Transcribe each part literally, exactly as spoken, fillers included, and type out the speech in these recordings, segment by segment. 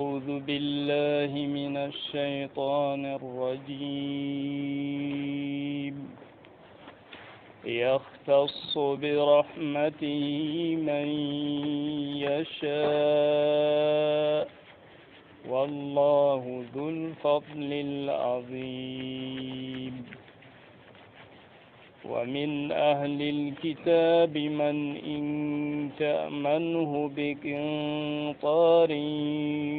أعوذ بالله من الشيطان الرجيم. يختص برحمته من يشاء، والله ذو الفضل العظيم. ومن أهل الكتاب من إن تأمنه بقنطار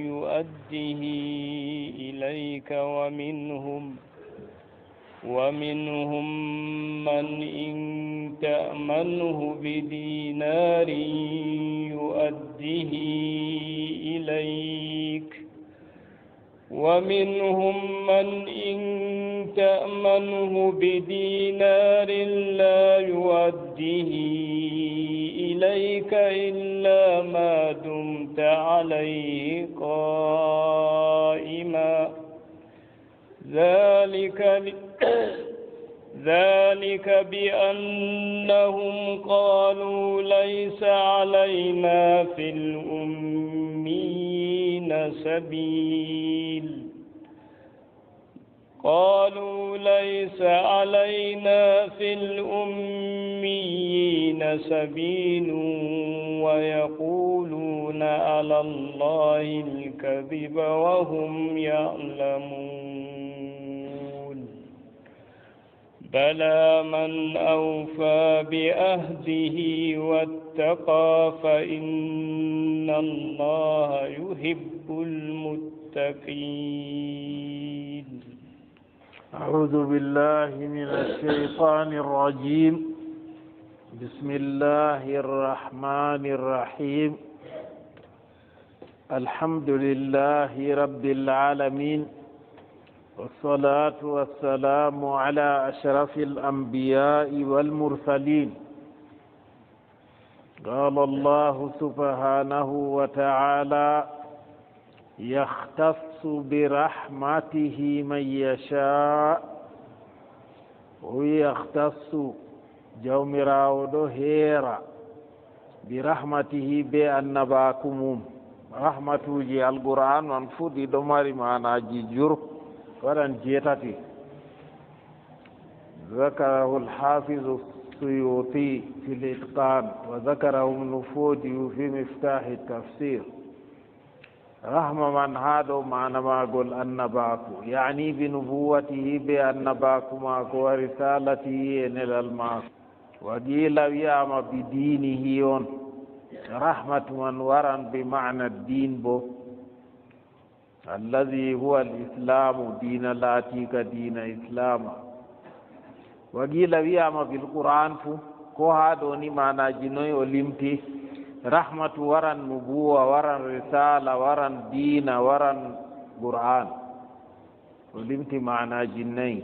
يؤده إليك، ومنهم، ومنهم من إن تأمنه بدينار يؤده إليك، ومنهم من إن تأمنه بدينار لا يؤده إليك إلا ما دمت عليه قائما. ذلك ذلك بأنهم قالوا ليس علينا في الأميين سبيل. قالوا ليس علينا في الأميين سبيل ويقولون على الله الكذب وهم يعلمون. بلى من أوفى بعهده واتقى فإن الله يحب المتقين. أعوذ بالله من الشيطان الرجيم. بسم الله الرحمن الرحيم. الحمد لله رب العالمين، والصلاة والسلام على أشرف الأنبياء والمرسلين. قال الله سبحانه وتعالى: يختص برحمته من يشاء. O wi: يختص, Jawmiraawo ɗo heera, برحمته, be annabaaku mum. Rahmatuuji Alqur'aan man fuu ɗi ɗo mari maanaaji jur, waɗan jeetati. ذكره الحافظ السيوطي في الإتقان، وذكره ابن فودي في مفتاح التفسير. Rahma man haa ɗo maana maagol annabaaku, يعني بنبوته, be annabaaku maako, ورسالته, e nelal maako. وقيل, wi'aama, بدينه on. Rahmatu man waran bi maana diin bo. الذي هو الإسلام, diina laatiika diina Islaama. وقيل, wi'aama, بالقرآن fu, ko haa ɗo ni maanaaji noy o limti? Rahmatu waran nubuwa, waran risaala, waran diina, waran Qur'aan. O limti maanaaji nayi.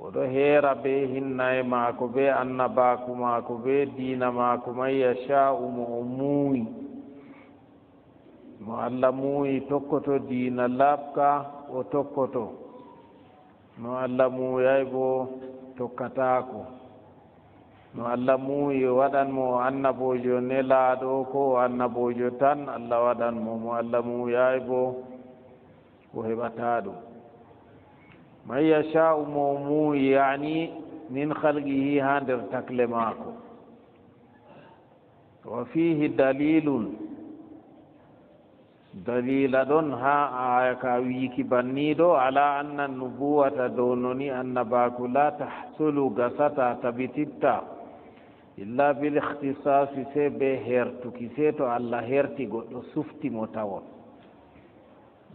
O ɗo heera be hinnaye maako, be annabaaku maako, be diina maako, من يشاء, mo o muuyi. Mo Allah muuyi tokkoto diina laaɓka, o tokkoto. Mo Allah muuyaay bo, tokkataako. Mo Allah muuyi, o waɗan mo o annaboojo nelaaɗo, ko o annaboojo tan, Allah waɗan mo. Mo Allah muuyaay bo, o heɓataa ɗum. من يشاء, mo o muuyi, يعني من خلقه, haa nder takle maako. وفيه دليل, daliila ɗon haa aaya ka wiiki banni ɗo, على أن النبوة, dow no ni annabaaku, لا تحصل, gasataa, tabitittaa, إلا بالاختصاص, sey bee heertuki, sey to Allah heerti goɗɗo, sufti mo tawon.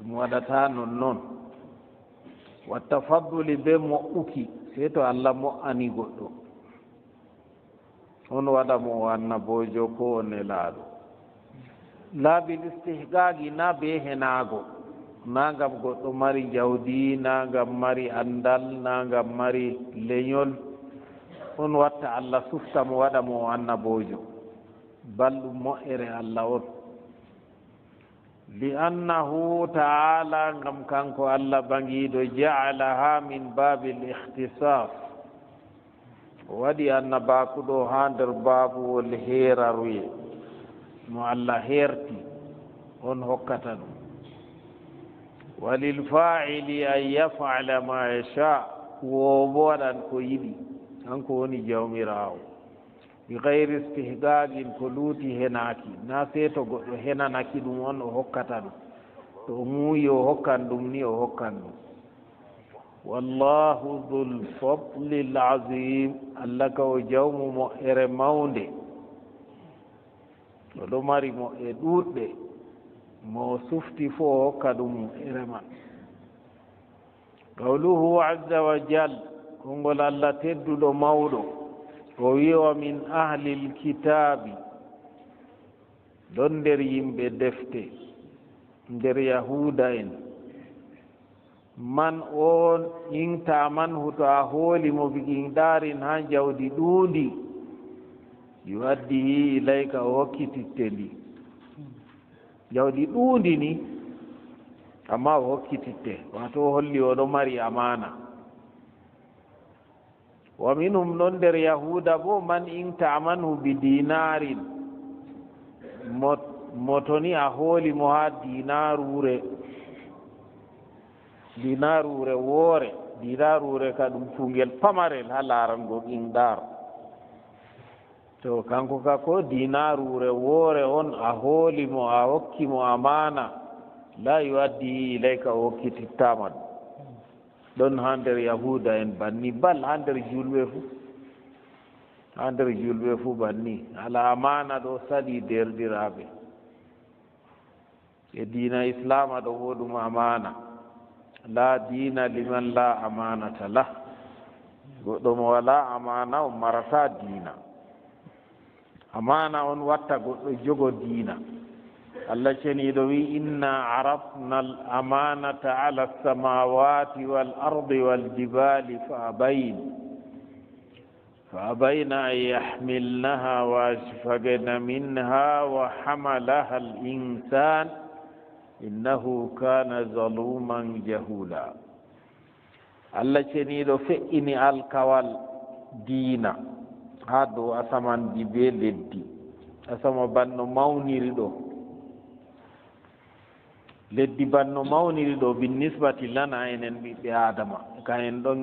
Ɗum waɗataa non non. والتفضل, bee mo'uki, sey to Allah mo'ani goɗɗo. On waɗa mo o annaboojo ko o nelaaɗo. لا بالاستحقاق, na bee henaago, na ngam goɗɗo mari jawdi, na ngam mari anndal, na ngam mari lenyol. On watta Allah sufta mo, waɗa mo o annaboojo. Bal ɗum mo'ere Allah on. لأنه تعالى, ngam kanko Allah Baŋgiiɗo, جعلها من باب الاختصاص. O waɗi annabaaku ɗo haa nder baabuwol heeraruye, mo Allah heerti. on hokkata ɗum. Walil faa'ili an yaf'ala ma yasha, huwoowo bo waɗan ko yiɗi, kanko woni Jawmiraawo. Bi ghayri istihqaqin, ko luuti henaaki, na sey to goɗɗo henanaki ɗum on o hokkata ɗum. To o muuyi o hokkan ɗum ni o hokkan ɗum. Wallahu dhul fadlil azim, Allah ka o jawmu moƴƴere mawnde. O ɗo mari moƴƴe ɗuuɗɗe, mo o sufti fuu o hokka ɗum moƴƴere man. Qawluhu azza wa jal, konngol Allah tedduɗo mawɗo, o wi'i, "Wa min ahlil kitaabi", ɗon nder yimɓe defte, nder Yahuuda en. Man on, in ta'manhu, to a hooli mo bi qintarin haa jawdi ɗuundi, yu'addihi ilayka, o hokkititte ndi. Jawdi ɗuundi ni, amma o hokkititte, waato o holli o ɗo mari amaana. Wa minhum, ɗon nder Yahuuda bo, man in ta'manhu bi dinarin, mo, mo to ni a hooli mo haa dinaruure, dinaruure woore, dinaruure ka ɗum kuungel pamarel haa laarango qintar. To kanko ka ko dinaruure woore on a hooli mo, a hokki mo amaana, la yu'addi ilayka, o hokkitittaama ɗum. Ɗon haa nder Yahuuda en banni, bal haa nder juulɓe fuu. Haa nder juulɓe fuu banni. Alaa amaana ɗo saɗi deerɗiraaɓe. E diina Islaama ɗo wo ɗum amaana. Laa diina liman laa amaanata lah. Goɗɗo mo walaa amaana, o marataa diina. Amaana on watta goɗɗo jogo diina. Allah ceniiɗo wi, "Inna aradna al amanata ala samawati wal ardi wal jibali fa abayn, fa abayna an yahmilnaha wa ashfaqna minha wa hamalaha al insan innahu kana zaluman jahula." Allah ceniiɗo fe'ini alkawal diina haa dow asamanji bee leddi. Asama banno mawniri ɗo. Leddi banno mawniri ɗo, bin nisbati lana enen ɓiɓɓe Aadama. Ka en ɗon,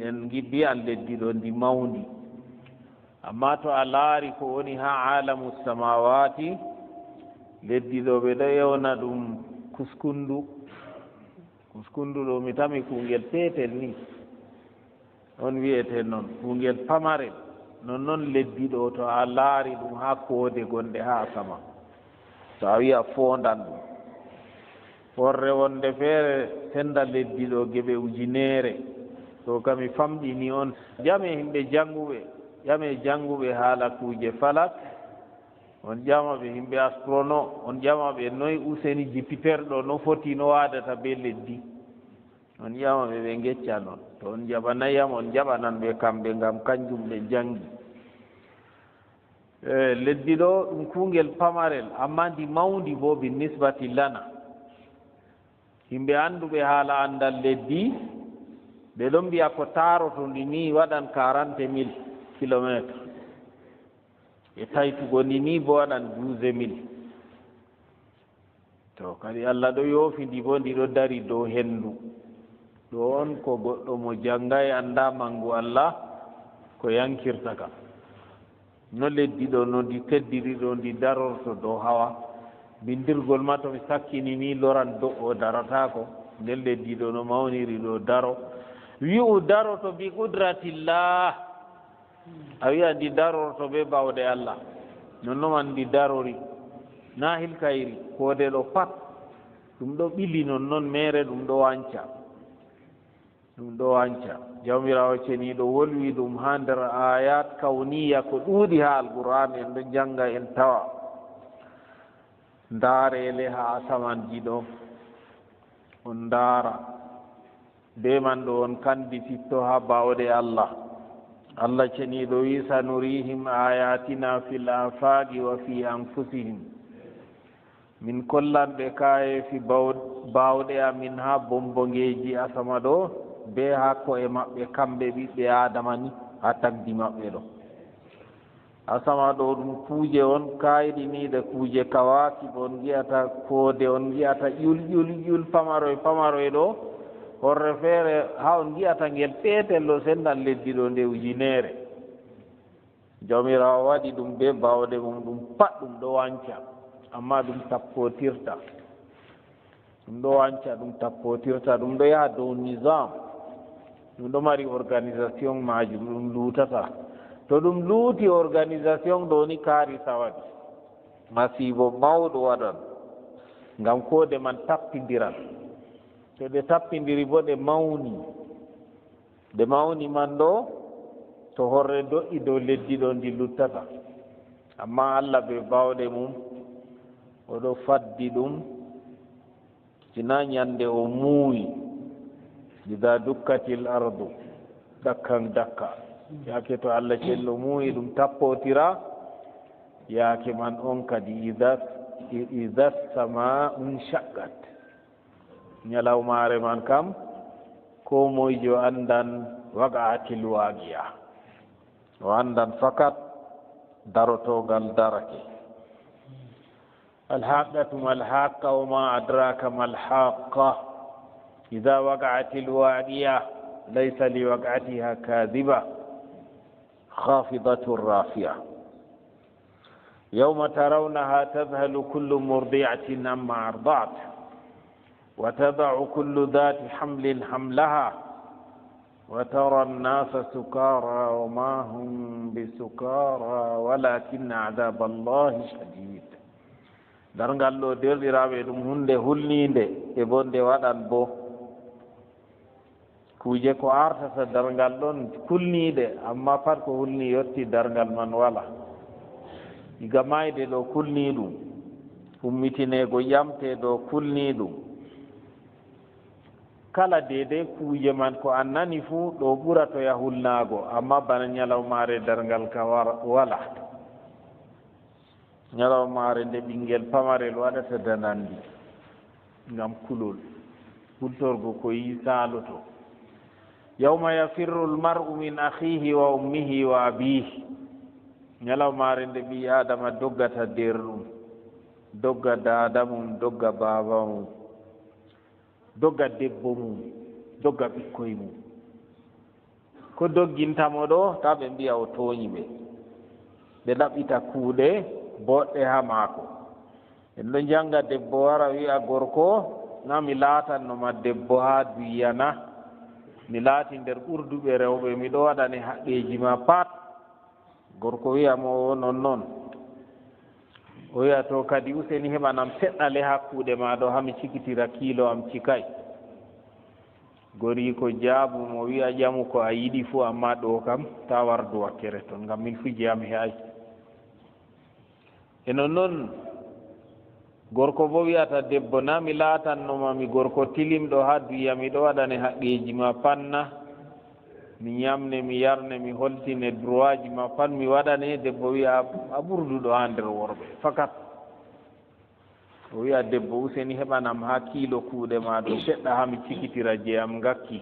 en ngi-, mbi'an leddi ɗo ndi mawndi. Amma to a laari ko woni haa aalamu samaawaati, leddi ɗo ɓe ɗo ewna ɗum kuskundu. Kuskundu ɗo mi tami kuungel peetel ni. On wi'ete non, kuungel pamarel. Non non leddi ɗo to a laari ɗum haa koode gonɗe haa asama. To a wi'a foondan ɗum. Worre wonde feere senda leddi ɗo geɓe ujineere. Ɗo kam mi famɗini on. Ƴame yimɓe jannguɓe, ƴame jannguɓe haala kuuje falak. On ƴama ɓe yimɓe astrono, on ƴama ɓe noy useni Jupiter ɗo no foti, no waadata be leddi. On ƴama ɓe, ɓe ngecca non. To on jaɓanay yam, on jaɓanan ɓe kamɓe, ngam kanjum ɓe janngi. E, leddi ɗo ɗum kuungel pamarel, amma ndi mawndi bo bin nisbati lana. Yimɓe annduɓe haala anndal leddi, ɓe ɗon mbi'a ko taaroto ndi ni waɗan quarante mille kilomètres. E taytugo ndi ni bo waɗan douze mille. To kadi Allah ɗo yoofi ndi bo, ndi ɗo dari dow henndu. Ɗo on ko goɗɗo mo janngay annda manngu Allah ko yankirta ka. No leddi ɗo, no ndi teddiri ɗo, ndi darorto dow hawa. Binndirgol ma to mi sakkini ni loran do'o darataako. Nden leddi ɗo no mawniri ɗo daro. Wi'u daroto bi qudratillah. A wi'a ndi darorto be bawɗe Allah. Non non man ndi darori. Na hilkayri, koode ɗo pat. Ɗum ɗo ɓili non non meere, ɗum ɗo wanca. Ɗum ɗo wanca. Jawmiraawo ceniiɗo wolwi ɗum haa nder ayat kawniya ko ɗuuɗi haa Alqur'aan, en ɗo jannga en tawa. Ndaare le haa asamanji ɗo. On ndaara. Be man ɗo on kandititto haa bawɗe Allah. Allah ceniiɗo wi, "Sanurihim ayatina fil afaqi wa fi anfusihim." Min kollan ɓe kaayeefi baw-, baawɗe amin haa bombongeeji asama ɗo, bee haa ko'e maɓɓe, kamɓe ɓiɓɓe Aadama ni, haa tagdi maɓɓe ɗo. Asama ɗo ɗum kuuje on kayɗiniiɗe, kuuje kawaakib on ngi'ata, koode on ngi'ata ƴul, ƴul, ƴul, pamaroy, pamaroy ɗo. Horre feere haa on ngi'ata ngel peetel ɗo senndan leddi ɗo nde ujineere. Jawmiraawo waɗi ɗum bee baawɗe mum, ɗum pat ɗum ɗo wanca, ammaa ɗum tappootirta. Ɗum ɗo wanca, ɗum tappootirta, ɗum ɗo yaha dow nizam. Ɗum ɗo mari organisation maajum, ɗum luutata. To ɗum luuti organisation ɗo ni, kaarisa waɗi. Masiibo mawɗo waɗan, ngam koode man tappindiran. To ɗe tappindiri boo, ɗe mawni. Nde mawni man ɗo, to horre do'i dow leddi ɗo, ndi luttata. Ammaa Allah bee baawɗe mum, o ɗo faddi ɗum, tina nyande o muuyi. Ida dukkatil ardu dakkan dakka. Yaake to Allah cenɗo muuyi, ɗum tappotira. Yaake man on kadi, ida, ida sama unshaqqat. Nyalawmaare man kam, koo moyjo anndan waqa'atil waaqi'a. O anndan fakat darotoogal darake. Alhaqqatu malhaqqa, wa ma adraka malhaqqa. Idha waqa'atil waqi'a, laysa liwaq'atiha kadhiba. Khafidatun rafi'a. Yawma tarawnaha tadhhalu kullu murdi'atin amma arda'at. Wa tada'u kullu dhati hamlin hamlaha. Wa tara an-nasa sukara wa ma hum bisukara walakinna adhaballahi shadid. Darngal ɗo, deerɗiraaɓe, ɗum huunde hulniinde, e bo nde waɗan bo. Kuuje ko artata darngal ɗon kulniiɗe, amma pat ko hulni yotti, darngal man wala. Iga maayde ɗo kulni ɗum, ummitineego ƴamte ɗo kulni ɗum. Kala deydey kuuje man ko a nani fuu, ɗo ɓuratoya hulnaago, amma bana nyalawmaare darngal ka war-, wala. Nyalawmaare nde ɓinngel pamarel waɗata danandi ngam kulol, hultorgo ko yi'i saaloto. Yawma yafirru al-mar'u min akhihi wa ummihi wa abihi. Nyalawmaare nde ɓii Aadama doggata deerɗum, dogga daada mum, dogga baaba mum, dogga debbo mum, dogga ɓikkoy mum. Ko dogginta mo ɗo, taa ɓe mbi'a o tooñi ɓe. Ɓe ɗaɓɓita kuuɗe booɗɗe haa maako. En ɗo njannga debbo wara wi'a gorko, "Na mi laatanno ma debbo haa duya na? Mi laati nder ɓurduɓe rewɓe, miɗo waɗane haqqeeji ma pat." Gorko wi'a mo, "O nonnon." O wi'a, "To kadi, useni heɓanam seɗɗa le haa kuuɗe ma ɗo, haa mi cikitira kiilo am cikay." Goriiko jaabu mo, wi'a, "Ƴamu ko a yiɗi fuu, ammaa ɗo kam, taa wardu wakkere ton, ngam min fuu jeyam he'aay." E nonnon, gorko boo wi'ata debbo, "Na mi laatanno ma mi gorko tilimɗo haa duya, miɗo waɗane haqqeeji ma pat na? Mi nyamne, mi yarne, mi holtine droitji ma pat mi waɗane." Debbo wi'a, "A ɓurduɗo haa nder worɓe, fakat." O wi'a debbo, "Useni heɓanam haa kiilo kuuɗe ma ɗo seɗɗa, haa mi cikitira jey am ngakki."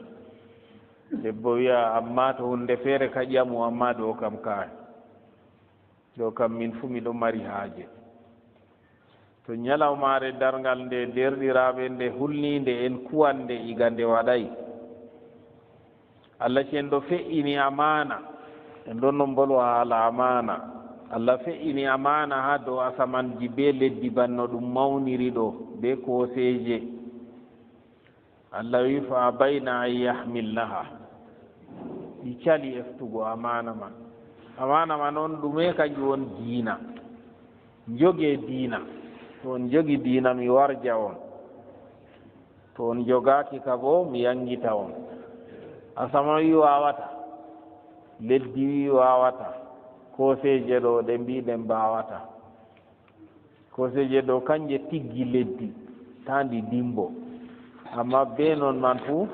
Debbo wi'a, "Ammaa to huunde feere ka, ƴamu, ammaa ɗo kam kaay. Ɗo kam min fuu miɗo mari haaje." To nyalawmaare darngal nde, deerɗiraaɓe, nde hulniinde, en kuwan nde iga nde waɗay. Allah cenɗo fe'ini amaana. En ɗon non mbolwa haala amaana. Allah fe'ini amaana haa dow asamanji bee leddi, banno ɗum mawniri ɗo, bee kooseeje. Allah wi'i, "Fa abayna an yahmilnaha." Ɗi cali eftugo amaana man. Amaana man on ɗume? Kanjum on diina. Njogee diina. To on njogi diina, mi warja on. To on njogaaki ka boo, mi yaŋgita on. Asama wi'i waawata. Leddi wi'i waawata. Kooseeje ɗo ɗe mbi'i ɗe mbaawata. Kooseeje ɗo kanje tiggi leddi, taa ndi dimbo. Amma bee non man fuu,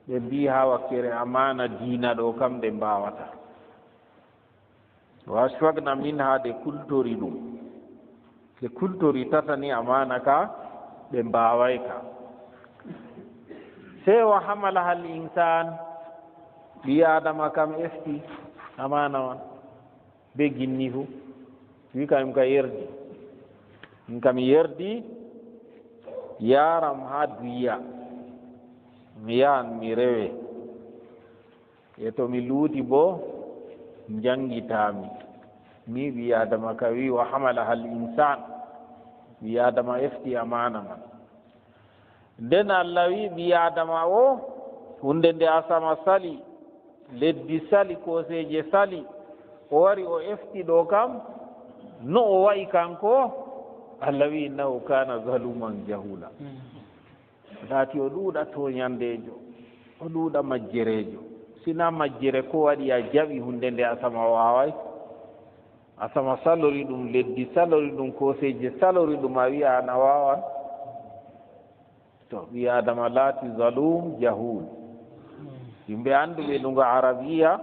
ɓe mbi'i haa wakkere amaana diina ɗo kam ɗe mbaawata. Wa ashfaqna minha, ɗe kultori ɗum. Ɗe kultori tata ni amaana ka, ɗe mbaaway ka. Sey wa hamalaha al insan, ɓii Aadama kam efti amaana man. Be ginni fu, wi kam, ka yerdi. Min kam yerdi, yaram ha duya. Mi yahan, mi rewe. E to mi luuti bo, njangitami. Mi ɓi Adama ka wi, "Wa hamalaha al insan." Ɓi Adama efti amana man. Nden Allah wi, ɓi Adama o, hunde nde asama sali, leddi sali, kooseeje sali, o wari o efti ɗo kam, no o wa'i kanko? Allah wi, "Innahu kana zaluman jahula." Laati o ɗuuɗa tooñandeejo, o ɗuuɗa majjereejo. Sina majjere ko waɗi a jaɓi hunde nde asama waaway? Asama salori ɗum, leddi salori ɗum, kooseeje salori ɗum, a wi'a ana waawan? To, ɓii Aadama laati zalum, jahul. Yimɓe annduɓe luga Arabiya,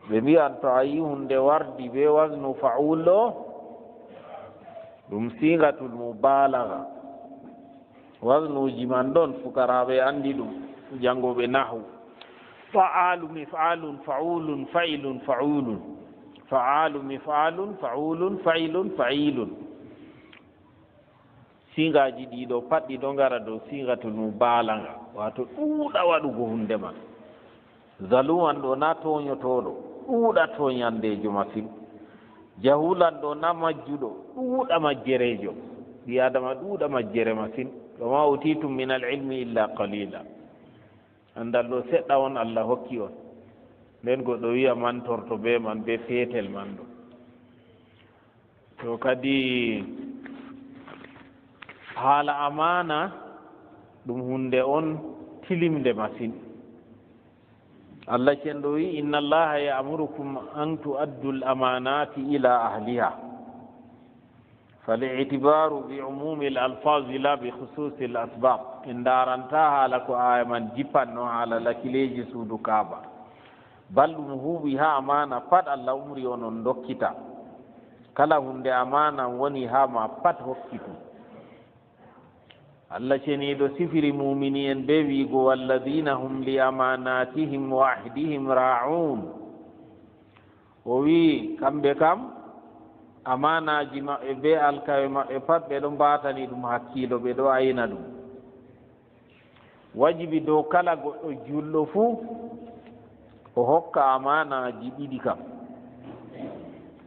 ɓe mbi'an to a yi hunde wardi be wasnu fa'ul ɗo, ɗum sigatul mubalaga. Wasnuuji man ɗon, fukaraaɓe anndi ɗum, janngooɓe nahu. Fa'alu, mif'alun, fa'ulun, fa'ilun, fa'ulun. Fa'alu, mif'alun, fa'ulun, fa'ilun, fa'ilun. Siigaaji ɗiɗo pat ɗi ɗo ngara dow siigatul mubaalaga, waato ɗuuɗa waɗugo huunde man. Zaluman ɗo na tooñotooɗo, ɗuuɗa tooñandeejo masin. Jahulan ɗo na majjuɗo, ɗuuɗa majjereejo. Ɓii Aadama ɗuuɗa majjere masin. "Wa ma utitum min al ilmi illa qalila." Anndal ɗo seɗɗa on Allah hokki on. Nden goɗɗo wi'a mantorto be man, be feetel man ɗo. To kadi haala amaana ɗum huunde on tilimnde masin. Allah cenɗo wi, "Inna Allaha ya'murukum an tu'addu al-amanati ila ahliha." Fal i'tibaru bi umumi al-alfazi la bi khususi al-asbab. En ndaaranta haala ko aaya man jippanno haala lakileeji suudu Kaaba. Bal ɗum huuɓi haa amaana pat Allah umri on on ndokkita. Kala huunde amaana woni haa ma pat hokkitu. Allah ceniiɗo sifiri muumini en bee wi'go, "Walladina hum li amanatihim wa ahdihim ra'un." O wi'i, kamɓe kam, amaanaaji maɓɓe bee alkawe maɓɓe pat, ɓe ɗo mbaatani ɗum hakkiilo, ɓe ɗo ayna ɗum. Wajibi dow kala goɗɗo julɗo fuu, o hokka amaanaaji ɗiɗi kam.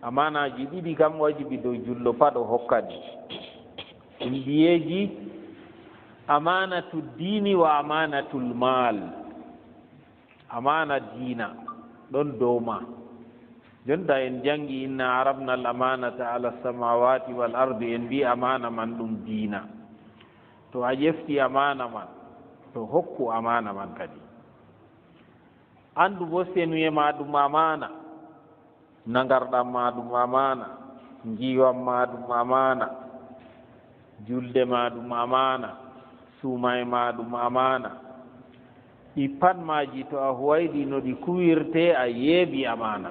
Amaanaaji ɗiɗi kam wajibi dow julɗo pat o hokka ɗi. Ɗum ɓiyeeji, amaanatu diini wa amaanatul maal. Amaana diina ɗon dow ma. Jonta en janngi, "Inna aradna al amanata ala samawati wal ardi", en mbi amaana man ɗum diina. To a ƴefti amaana man, to hokku amaana man kadi. Anndu bo senuye ma ɗum amaana. Nangarɗam ma ɗum amaana, ngiiwam ma ɗum amaana, julde ma ɗum amaana, suumaye ma ɗum amaana. Ɗi pat maaji, to a huway ɗi no ɗi kuwirte, a yeebi amaana.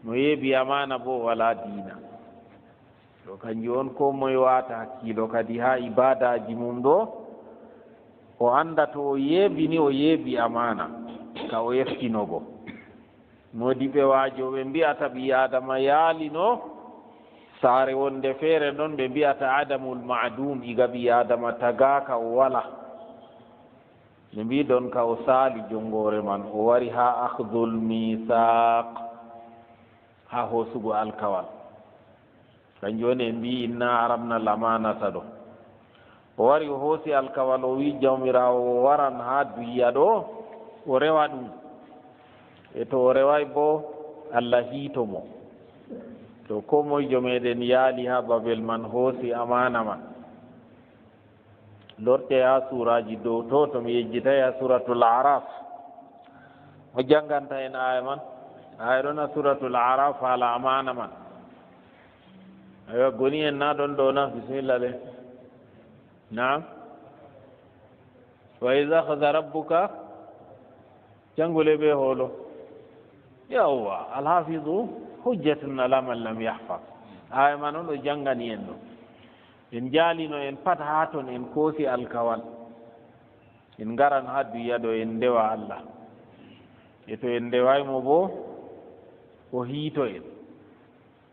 Mo yeebi amaana bo, o walaa diina. To kanjum on, koo moye waata hakkiilo kadi haa ibaadaaji mum ɗo, o annda to o yeebi ni, o yeebi amaana ka o eftinogo. Moodiɓɓe waajooɓe mbi'ata ɓii Aadama yaalino saare wonde feere ɗon, ɓe mbi'ata adamul ma'dum, iga ɓii Aadama tagaaka, o wala. Ɓe mbi'i ɗon ka o saali jonngoore man, o wari haa akhdhul misaq, haa hoosugo alkawal. Kanjum woni en mbi'i, "Inna aradna al-amanata" ɗo. O wari, o hoosi alkawal, o wi'i Jawmiraawo o waran haa dunya ɗo, o rewa ɗum. E to o reway bo, Allah hiito mo. To koo moyjo meɗen yaali haa Babel man, hoosi amaana man. Lorte haa suuraaji dow to, to mi yejjitay haa Suuratul Araf. O jannganta en aaya man. Aaya ɗon haa Suuratul Araf haala amaana man. Aywa, goni en na ɗon ɗo na? Bismillah le. Naam. "Wa iz akhadha rabbuka." Janngule be hoolo. Yawwa, Alhafizu hujjatun ala man lam yahfaz. Aaya man on o janngani en ɗo. En jaalino en pat haa ton, en koosi alkawal. En ngaran haa dunya ɗo, en ndewa Allah. E to en ndeway mo bo, o hiito en.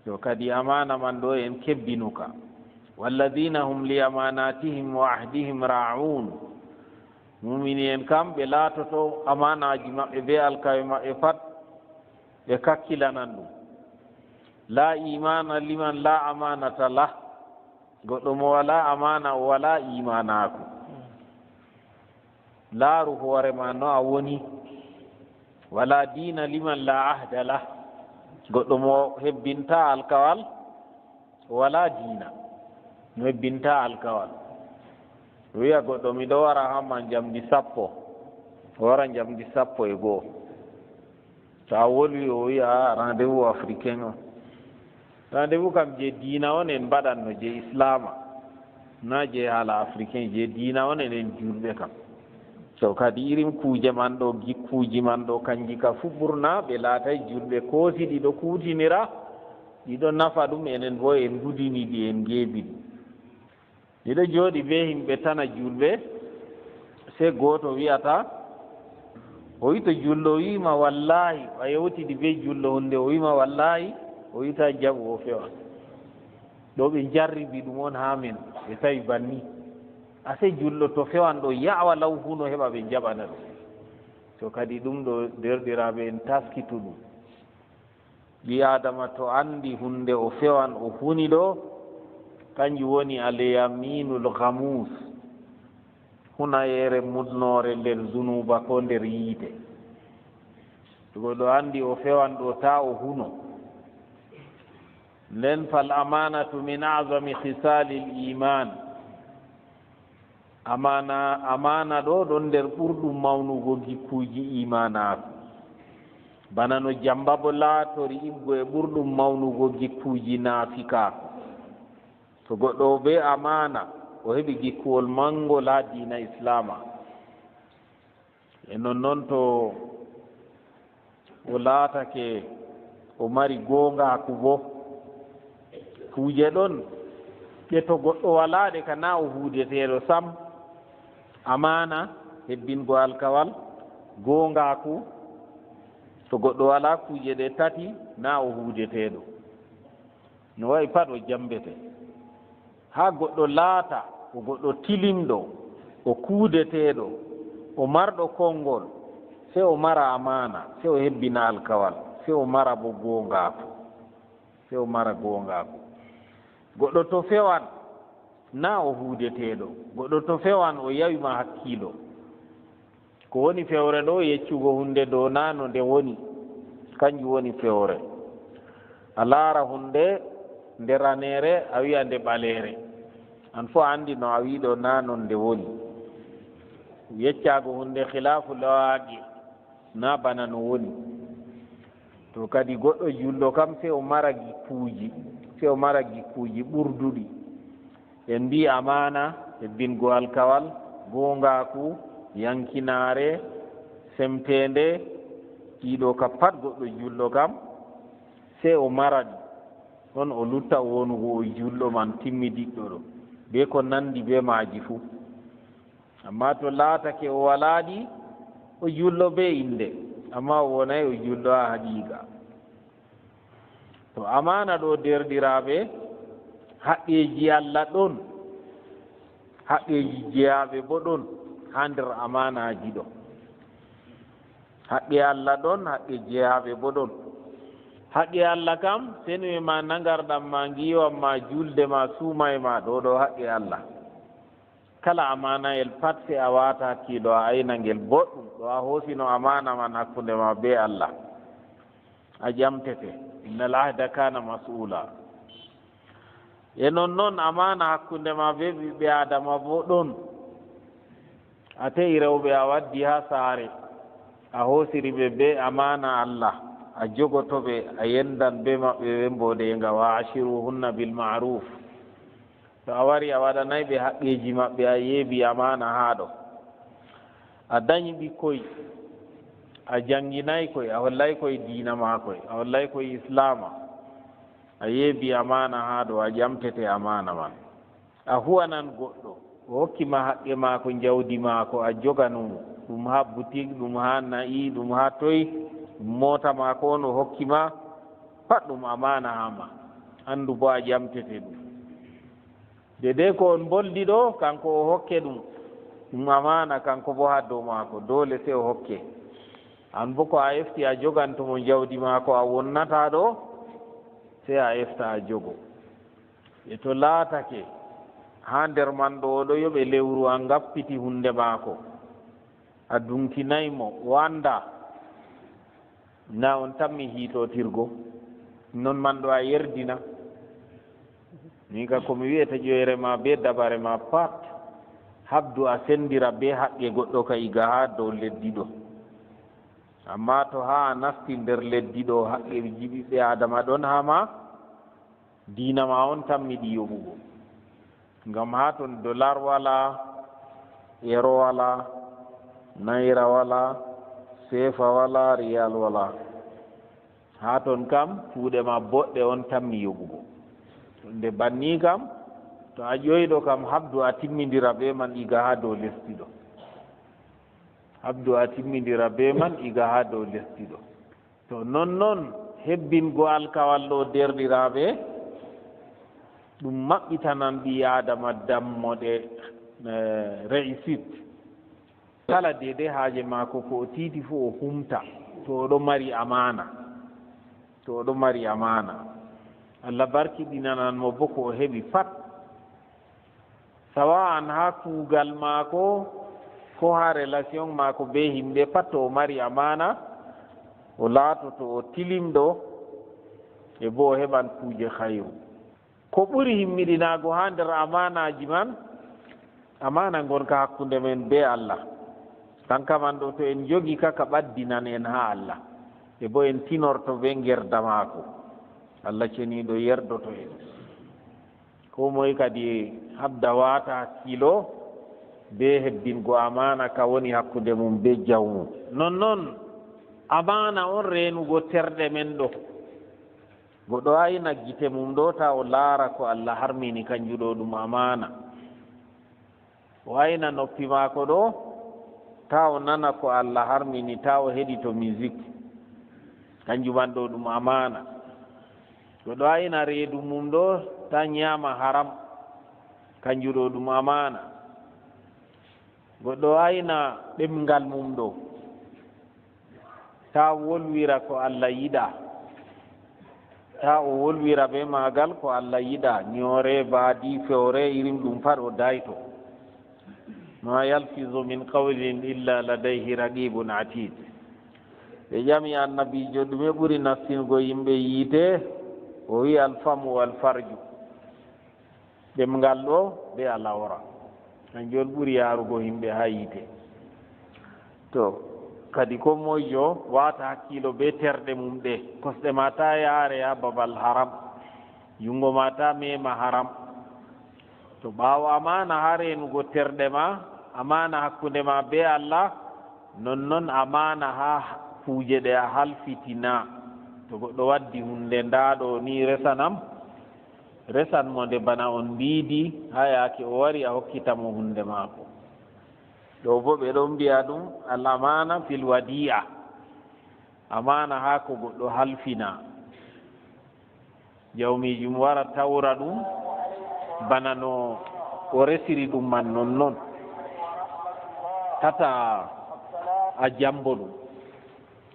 Yo kadi amaana man ɗo en kebbinuka. Walladina hum li amanatihim wa ahdihim ra'un. Mumini en kam, ɓe laatoto amaanaaji maɓɓe be alkawe maɓɓe pat, ɓe kakkilanan ɗum. La imana liman la amanata lah. Goɗɗo mo wala amaana, o wala imanaaku. Laaru hoore ma no a woni. Wala dina liman la ahda lah. Goɗɗo mo hebbinta alkawal, o wala dina. Mo hebbinta alkawal. O wiya goɗɗo, "Miɗo wara hama njamdi sappo." O wara njamdi sappo e go'o. To a wolwi, o wiya, "Ah, rendez-vous africain on." Rendez-vous kam je diina on en mbaɗanno, je islaama. Na je haala africain, je diina on enen julɓe kam. So kadi irin kuuje man ɗo, gikkuuji man ɗo, kanji ka fu ɓurna ɓe laatay julɓe koosi ɗi ɗo kuutinira, ɗi ɗo nafa ɗum, enen bo en gudini ɗi, en ngeebi ɗi. Miɗo jooɗi be himɓe tana julɓe, se gooto wi'ata, o wi to julɗo wi'ima wallahi, a yewtidi be julɗo hunde, o wi'ima wallahi, o wi'ta jaɓu o fewa. Ɗo ɓe jarribi ɗum on haa men, ɓe tawi banni. Ase julɗo to fewan ɗo ya'wa law huno heɓa ɓe jaɓana ɗum. So kadi ɗum ɗo derɗiraaɓe en taskitu ɗum. Ɓii Aadama to anndi hunnde o fewan o huni ɗo, kanjum woni al yaminul ghamuus, hunayeere mudnoore nder zunuuba ko nder yiite. To goɗɗo anndi o fewan ɗo, taa o huno. Nden fal amanatu min a'zami khisalil iman. Amaana, amaana ɗo ɗon nder ɓurɗum mawnugo gikkuuji iimaanaaku. Bana no jamba bo laatori ibgo e ɓurɗum mawnugo gikkuuji naafikaaku. To goɗɗo o bee amaana, o heɓi gikkuwol maŋngol haa diina Islaama. E nonnon to o laatake o mari gooŋgaaku bo. Kuuje ɗon ɗe to goɗɗo walaa ɗe ka na o huudeteeɗo sam. Amaana, hebbingo alkawal, gooŋgaaku. To goɗɗo walaa kuuje ɗe tati, na o huudeteeɗo. No wa'i pat o jambete. Haa goɗɗo laata ko goɗɗo tilimɗo, o kuudeteeɗo, o marɗo konngol, sey o mara amaana, sey o hebbina alkawal, sey o mara bo gooŋgaaku, sey o mara gooŋgaaku. Goɗɗo to fewan, na o huudeteeɗo. Goɗɗo to fewan, o yawi ma hakkiilo. Ko woni fewre ɗo, yeccugo huunde dow na no nde woni, kanjum woni fewre. A laara huunde nde raneere, a wi'a nde ɓaleere. An fuu a anndi no a wi'i ɗo na non nde woni. Yeccaago huunde khilaafu lawaqi, na bana no woni. To kadi goɗɗo julɗo kam, sey o mara gikkuuji, sey o mara gikkuuji ɓurduɗi. En mbi'i amaana, hebbingo alkawal, gooŋgaaku, yankinaare, semteende, ɗiɗo ka pat goɗɗo julɗo kam, sey o mara ɗi. On o lutta wonugo o julɗo man timmidiɗɗo ɗo, bee ko nanndi bee maaji fuu. Ammaa to laatake o walaa ɗi, o julɗo bee innde, ammaa o wonaay o julɗo haa haqiiqa. To amaana ɗo, deerɗiraaɓe, haqqeeji Allah ɗon, haqqeeji jeyaaɓe boo ɗon haa nder amaanaaji ɗo. Haqqe Allah ɗon, haqqe jeyaaɓe boo ɗon. Haqqe Allah kam, seniwe ma, naŋgarɗam ma, ngiiwam ma, juulde ma, suumaye ma, ɗo ɗo haqqe Allah. Kala amaanayel pat, sey a waata hakkiilo, a ayna ngel boɗɗum. Ɗo a hoosino amaana man hakkunde ma bee Allah, a ƴamtete. Innal ahda kaana mas'uula. E nonnon, amaana hakkunde ma bee ɓiɓɓe Aadama boo ɗon. A te'i rewɓe, a waddi haa saare, a hoosiri ɓe bee amaana Allah, a jogoto ɓe, a yenndan bee maɓɓe bee mbooɗeeŋga, wa ashiruhunna bil ma'ruf. To a wari, a waɗanaay ɓe haqqeeji maɓɓe, a yeebi amaana haa ɗo. A danyi ɓikkoy, a jaŋnginaay koy, a hollaay koy diina maa koy, a hollaay koy Islaama. A yeebi amaana haa ɗo, a ƴamtete amaana man. A huwanan goɗɗo, o hokki ma haqqe maako, njawdi maako, a jogano mo. Ɗum haa butik, ɗum haa na'i, ɗum haa toy, ɗum moota maako on o hokki ma. Pat ɗum amaana haa ma, anndu boo a ƴamtete ɗum. Deydey ko on mboldi ɗo, kanko o hokke ɗum, ɗum amaana, kanko boo haa dow maako, doole sey o hokke. An boo ko a efti a joganto mo jawdi maako, a wonnataa ɗo, sey a efta a jogo. E to laatake haa nder man ɗo, o ɗo yoɓe lewru, a ngappiti hunnde maako, a duŋtinaay mo, o anndaa, na on tammi hiitootirgo, non man ɗo a yerdina. Min ka ko mi wi'ata ƴoyre ma bee dabare ma pat, habdu a senndira bee haqqe goɗɗo ka iga haa dow leddi ɗo. Ammaa to haa a nasti nder leddi ɗo, haqqeeji ɓiɓɓe Aadama ɗon haa ma, diina ma on tammi ɗi yoɓugo. Ngam haa ton dolar walaa, euro walaa, nayra walaa, seefa walaa, riyal walaa. Haa ton kam, kuuɗe ma boɗɗe on tammi yoɓugo. Nde banni kam, to a ƴoyɗo kam, habdu a timmindira bee man iga haa dow lesdi ɗo. Habdu a timmindira bee man iga haa dow lesdi ɗo. To nonnon, hebbingo alkawal ɗo, deerɗiraaɓe, ɗum maɓɓitanan ɓii Aadama dammoɗe, eh, réussite. Kala deydey haaje maako, ko o tiiti fuu o humta, to o ɗo mari amaana. To o ɗo mari amaana. Allah barkiɗinanan mo boo ko o heɓi pat. Sawa'an haa kuugal maako, koo haa relation maako bee yimɓe pat, to o mari amaana, o laatoto o tilimɗo, e boo o heɓan kuuje hayru. Ko ɓuri himmiɗinaago haa nder amaanaaji man, amaana ngonka hakkunde men bee Allah. Kanka man ɗo, to en njogi ka, ka ɓaddinan en haa Allah, e boo en tinorto bee ngerda maako. Allah ceniiɗo yerdoto en. Koo moy kadi habda waata hakkilo bee hebbingo amaana ka woni hakkunde mum bee jawmum. Nonnon, amaana on reenugo terɗe men ɗo. Goɗɗo ayna gite mum ɗo, taa o laara ko Allah harmini, kanjum ɗo ɗum amaana. O ayna noppi maako ɗo, taa o nana ko Allah harmini, taa o heɗito musique. Kanjum man ɗo ɗum amaana. Goɗɗo ayna reedu mum ɗo, taa nyaama haram. Kanjum ɗo ɗum amaana. Goɗɗo ayna ɗemngal mum ɗo, taa wolwira ko Allah yiɗaa. Taa o wolwira bee maagal ko Allah yiɗaa. Nyoore, baadi, fewre, irin ɗum pat o dayto. Ma yalfizu min qawlin illa ladayhi raqibun atid. Ɓe ƴami Annabiijo, ɗume ɓuri nastingo yimɓe yiite? O wi'i, alfamu wal farju. Ɗemngal ɗo bee al'awra, kanjum on ɓuri yaarugo yimɓe haa yiite. To, kadi koo moyjo waata hakkilo bee terɗe mum ɗe, kosɗe ma taa yaare haa babal haram, juŋngo ma taa meema haram. To ɓaawo amaana haa reenugo terɗe ma, amaana hakkunde ma bee Allah, nonnon amaana haa kuuje ɗe a halfitina. To goɗɗo waddi huunde, ndaa ɗo ni resanam, resan mo nde bana on mbiidi, haa yaake o wari a hokkita mo huunde maako. Ɗo boo ɓe ɗon mbi'a ɗum al-amaana fil wadi'a, amaana haa ko goɗɗo halfina. Jawmiijum wara tawra ɗum bana no o resiri ɗum man nonnon. Tata a jambo ɗum.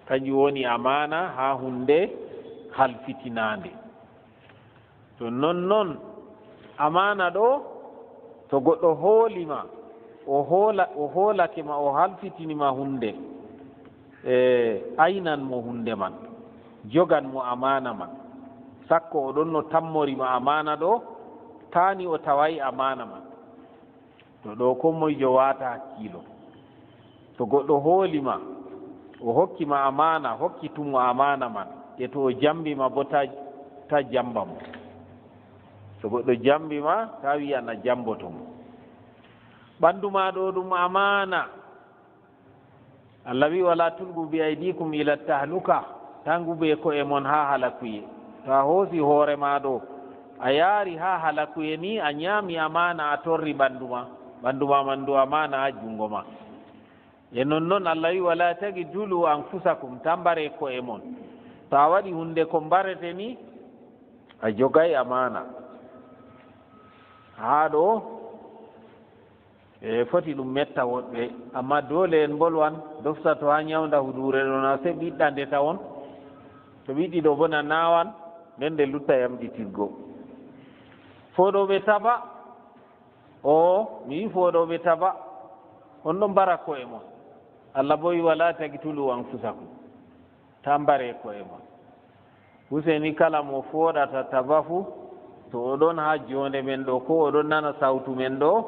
Kanjum woni amaana haa huunde halfitinaande. To nonnon, amaana ɗo, to goɗɗo hooli ma, o hoola, o hoolake ma, o halfitini ma huunde, e, aynan mo huunde man, jogan mo amaana man. Sakko o ɗon no tammori ma amaana ɗo, taani o tawaay amaana man. To ɗo koo moyjo waata hakkilo. To goɗɗo hooli ma, o hokki ma amaana, hokkitu mo amaana man, e to o jambi ma boo, ta, ta jamba mo. To goɗɗo jambi ma, ta wi'a na jamboto mo. Ɓandu ma ɗo ɗum amaana. Allah wi'i, "Wala tulqu bi aydikum ila tahluka." Ta ngube ko'e mon haa halakuye. To a hoosi hoore ma ɗo, a yaari haa halakuye ni, a nyaami amaana, a torri ɓandu ma. Ɓandu ma man ndu amaana haa juŋngo ma. E nonnon Allah wi'i, "Wala taqtulu anfusakum." Ta mbare ko'e mon. To a waɗi huunde ko mbarete ni, a jogay amaana. Haa ɗo, e foti ɗum metta woɗɓe, amma doole en mbolwan, dofta to haa ñawnda huduure ɗo na sey ɓiɗɗa nde tawon. To ɓiɗɗi ɗo bona naawan, nden nde lutta yamɗitirgo. Fooɗooɓe taba, o, mi wi'i fooɗooɓe taba, on ɗon mbara ko'e mon. Allah bo wi'i, "Wala taqtulu anfusakum." Taa mbare ko'e mon. Useni kala mo fooɗata taba fuu, to o ɗon haa joonde men ɗo, koo o ɗon nana sawtu men ɗo,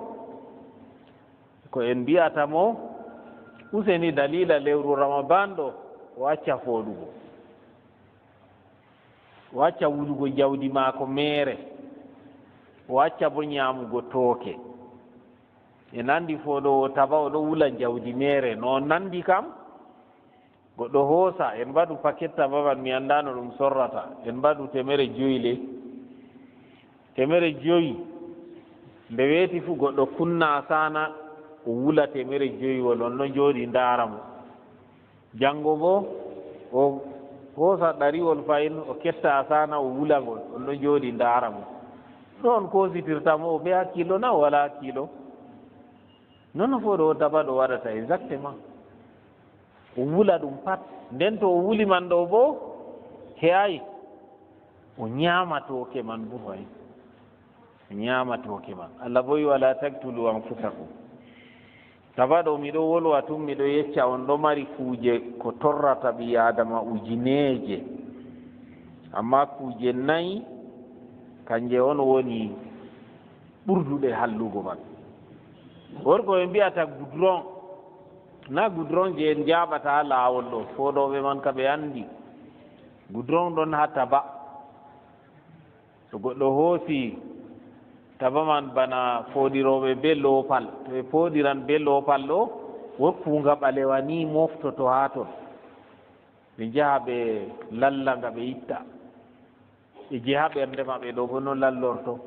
ko en mbi'ata mo, useni daliila lewru Ramadan ɗo, o acca fooɗugo. O acca wulugo jawdi maako meere, o acca bo nyaamugo tooke. En anndi fooɗoowo taba o ɗo wula jawdi meere, no on nanndi kam? Goɗɗo hoosa, en mbaɗu paket taba man, mi anndaa no ɗum sorrata, en mbaɗu teemere jowi ley. Teemere jowi, nde weeti fuu goɗɗo kunna asaana, o wula teemere jowiwol, on ɗon jooɗi ndaara mo. Janngo boo, o hoosa ɗariwol fahin, o ketta asaana, o wula ngol, on ɗon jooɗi ndaara mo. No on koositirta mo, o bee hakkiilo na o walaa hakkiilo? Non no fooɗoowo taba ɗo waɗata exactement. O wula ɗum pat. Nden to o wuli man ɗo boo, he'aay. O nyaama tooke man boo fahin. O nyaama tooke man. Allah bo wi'i, "Wala taqtulu anfusakum." Taba ɗo miɗo wolwa tun, miɗo yecca on ɗo mari kuuje ko torrata ɓii Aadama ujineeje. Amma kuuje nayi, kanje on woni ɓurduɗe hallugo man. Worko ɓe mbi'ata gudron, na gudron je en jaɓata haa laawol ɗo, fooɗooɓe man ka ɓe anndi. Gudron ɗon haa taba. To goɗɗo hoosi taba man bana fooɗirooɓe bee loopal, to ɓe fooɗiran bee loopal ɗo, woodi kuuŋga ɓalewa ni moftoto haa ton. Ɓe njaha ɓe lalla nga ɓe itta. E je haa ɓernde maɓɓe ɗo bo no lallorto.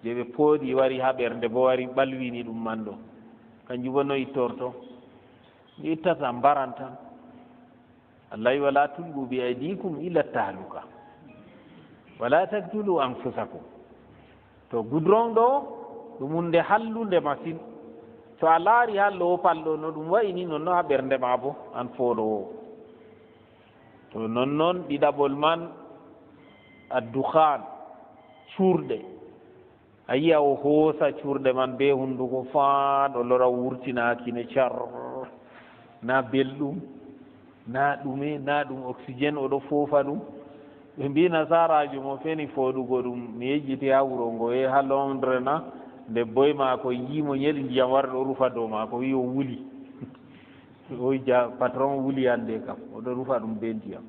Je ɓe pooɗi wari haa ɓernde bo wari ɓalwini ɗum man ɗo. Kanjum bo no ittorto. Ɓe ittata mbaran tan. Allah wi, "Wala tulqu bi aydikum ila tahluka. Wala taqtulu anfusakum." To gudron ɗo, ɗum huunde hallunde masin. To a laari haa loopal ɗo, no ɗum wa'ini, non no haa ɓernde ma bo, an fooɗoowo. To nonnon, ɗiɗaɓol man, addukhan, cuurɗe. A yi'a o hoosa cuurɗe man bee hunnduko faa, o lora wurtina kine car. Na belɗum, na ɗume, na ɗum oxygène o ɗo foofa ɗum. Ɓe mbii nasaaraajo mo feni fooɗugo ɗum, mi yejjiti haa wuro ngo, e haa Londres na, nde boy maako yi'i mo nyeɗi ndiyam wari ɗo rufa dow maako, wi'i o wuli. O ja, patron wuli hannde kam, o ɗo rufa ɗum bee ndiyam.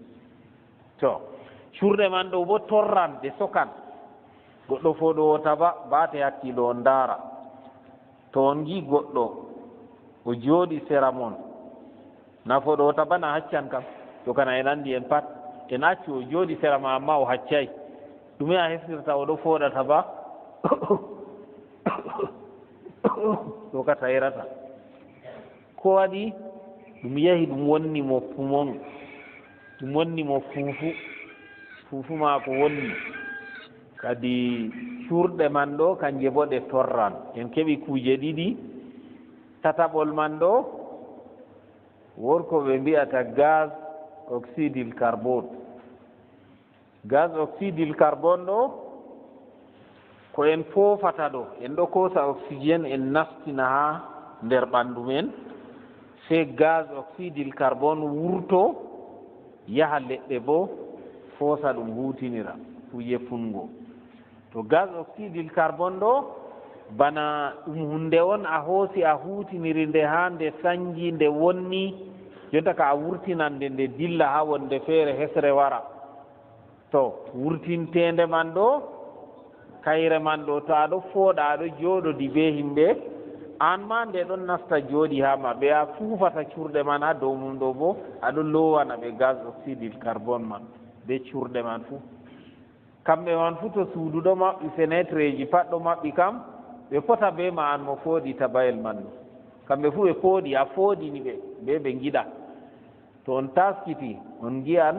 To, cuurɗe man ɗo bo torran, ɗe sokan. Goɗɗo fooɗoowo taba, baate hakkiilo on ndaara. To on ngi'i goɗɗo, o jooɗi sera mon. Na fooɗoowo taba na haccan kam. To kana en anndi en pat. En accu o jooɗi sera ma, amma o haccay. Ɗume a heftirta o ɗo fooɗa taba? Ɗo ka tayrata. Ko waɗi? Ɗum yahi ɗum wonni mo pumon, ɗum wonni mo fuufu, fuufu maako wonni. Kadi cuurɗe man ɗo, kanje bo ɗe torran. En keɓi kuuje ɗiɗi. Tataɓol man ɗo, worko ɓe mbi'ata gaz oxydil carbone. Gaz oxydil carbone ɗo, ko en foofata ɗo, en ɗo koosa oxygène, en nastina haa nder ɓanndu men, sey gaz oxydil carbone wurto, yaha leɗɗe boo, foosa ɗum, huutinira kuuje fuungo. To gaz oxydil carbone ɗo, bana ɗum huunde on a hoosi, a huutiniri nde haa nde sannji, nde wonni, jonta ka a wurtinan nde, nde dilla haa wonde feere, hesre wara. To, wurtinteende man ɗo, kayre man ɗo, to a ɗo fooɗa, a ɗo jooɗodi bee yimɓe, aan maa nde ɗon nasta jooɗi haa ma, ɓe a fuufata cuurɗe man haa dow mum ɗo boo, a ɗo loowana ɓe gaz oxydil carbone man bee cuurɗe man fuu. Kamɓe man fuu, to suudu ɗo maɓɓi, fenetreeji pat ɗo maɓɓi kam, ɓe pota bee ma, aan mo fooɗi tabayel man ɗo. Kamɓe fuu ɓe pooɗi, a fooɗini ɓe, bee ɓe ngiɗa. To on taaskiti, on ngi'an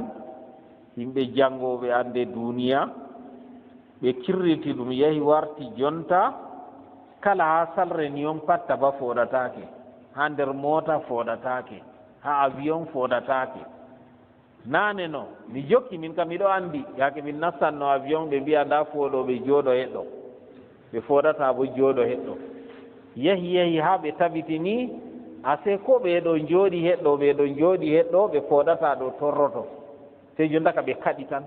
Yimɓe janngooɓe annde duuniya, ɓe kirriti ɗum, yahi warti jonta, kala haa salre ni on pat taba fooɗataake, haa nder moota fooɗataake, haa avion fooɗataake. Naane no, mi jokki, min kam miɗo anndi, yaake min nastanno avion, ɓe mbi'a ndaa fooɗooɓe jooɗo heɗɗo. Ɓe fooɗata bo jooɗo heɗɗo. Yahi, yahi haa ɓe tabitini, ase ko ɓe ɗo jooɗi heɗɗo, ɓe ɗo jooɗi heɗɗo, ɓe fooɗata ɗo torroto. Sey jonta ka ɓe kaɗi tan.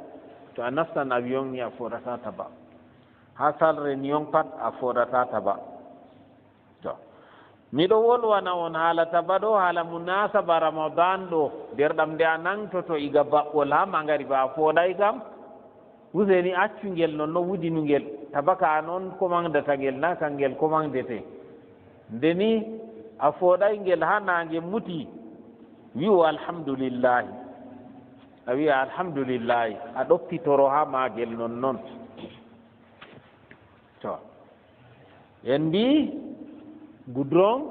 To a nastan avion ni a fooɗata taba. Haa salre ni on pat a fooɗata taba. To. Miɗo wolwana on haala taba ɗo, haala munasaba Ramadan ɗo. Nder ɗam nde a nangtoto iga baɓɓol haa mangariba a fooɗay kam. Useni accu ngel non, no wudinu ngel. Taba ka an on ko mangdata ngel, na kan ngel ko mangdete. Nde ni a fooɗay ngel haa naange muti, wi'u alhamdulillahi. A wi'a alhamdulillahi, a ɗoppitoro haa maagel non non. To, en mbi goudron,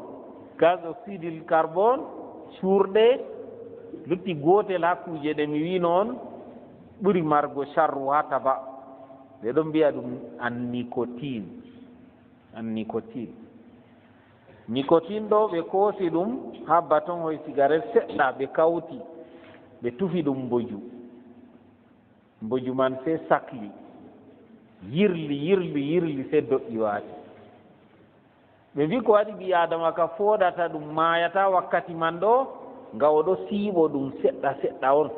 gaz oxydil carbone, cuurɗe, lutti gootel haa kuuje ɗe mi wi'no on ɓuri margo sharru haa taba. Ɓe ɗon mbi'a ɗum an nicotine. An nicotine. Nicotine ɗo ɓe koosi ɗum haa baton hoy sigaret seɗɗa, ɓe kawti, ɓe tufi ɗum mboju. Mboju man sey sakli, yirli, yirli, yirli, sey doƴƴi waati. Ɓe mbi ko waɗi ɓii Aadama ka fooɗata ɗum maayata wakkati man ɗo, nga o ɗo siiɓo ɗum seɗɗa seɗɗa on.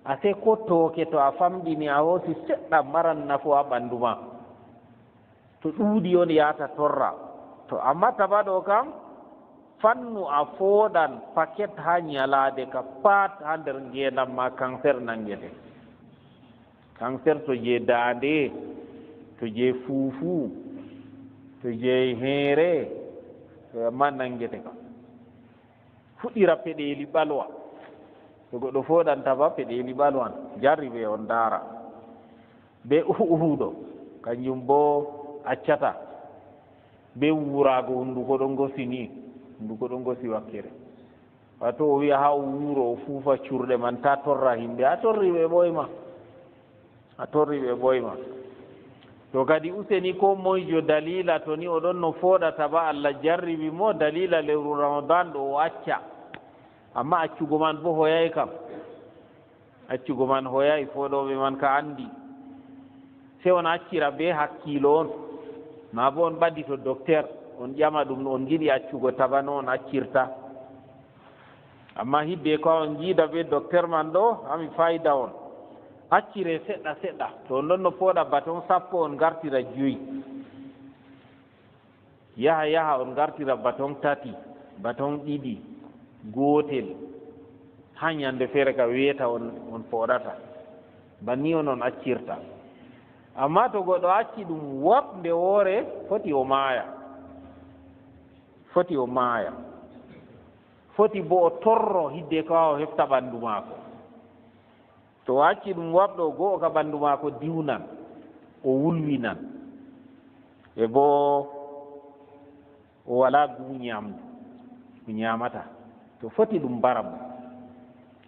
Ase ko tooke to a famɗini a hoosi seɗɗa maran nafu haa ɓandu ma. To ɗuuɗi on yahata torra. To amma taba ɗo kam, fannu a fooɗan paket haa nyalaade ka pat haa nder ngeendam ma, cancer nangete. Cancer to je daande, to je fuufu, to je heere, to amma nangete kam. Fuɗɗira peɗeeli ɓalwa. To goɗɗo fooɗan taba peɗeeli ɓalwan, jarribe on ndaara. Be uhu uhuɗo, kanjum bo accata. Be wuuraago, hunduko ɗon ngosi ni, hunduko ɗon ngosi wakkere. Wato o wi'a haa o wuuro, o fuufa curɗe man, ta torra himɓe. A torri ɓe ɓoyma. A torri ɓe ɓoyma. To kadi useni ko moyjo dalila to ni o ɗon no fooɗa taba Allah jarribi mo dalila lewru Ramadan ɗo o acca. Amma accugo man bo hoyay kam. Accugo man hoyay, fooɗooɓe man ka anndi. Sey on accira bee hakkiilo on. Maa bo on ɓadito dokter, on ƴama ɗum no on ngiɗi accugo taba no on accirta. Amma hidde ko on ngiida bee dokter man ɗo, hami fayda on. Accire seɗɗa seɗɗa. To on ɗon no fooɗa baton sappo, on ngartira jowi. Yaha, yaha, on ngartira baton tati, baton ɗiɗi, gootel, haa nyande feere ka weeta on, on fooɗata. Banni on, on accirta. Amma to goɗɗo acci ɗum wap nde woore, foti o maaya. Foti o maaya. Foti bo o torro hidde ko haa o hefta ɓandu maako. To o acci ɗum waɓɗo go'o ka ɓandu maako diwnan, o wulwinan. E bo o walaa gumu nyamdu, o nyamata. To foti ɗum mbara mo.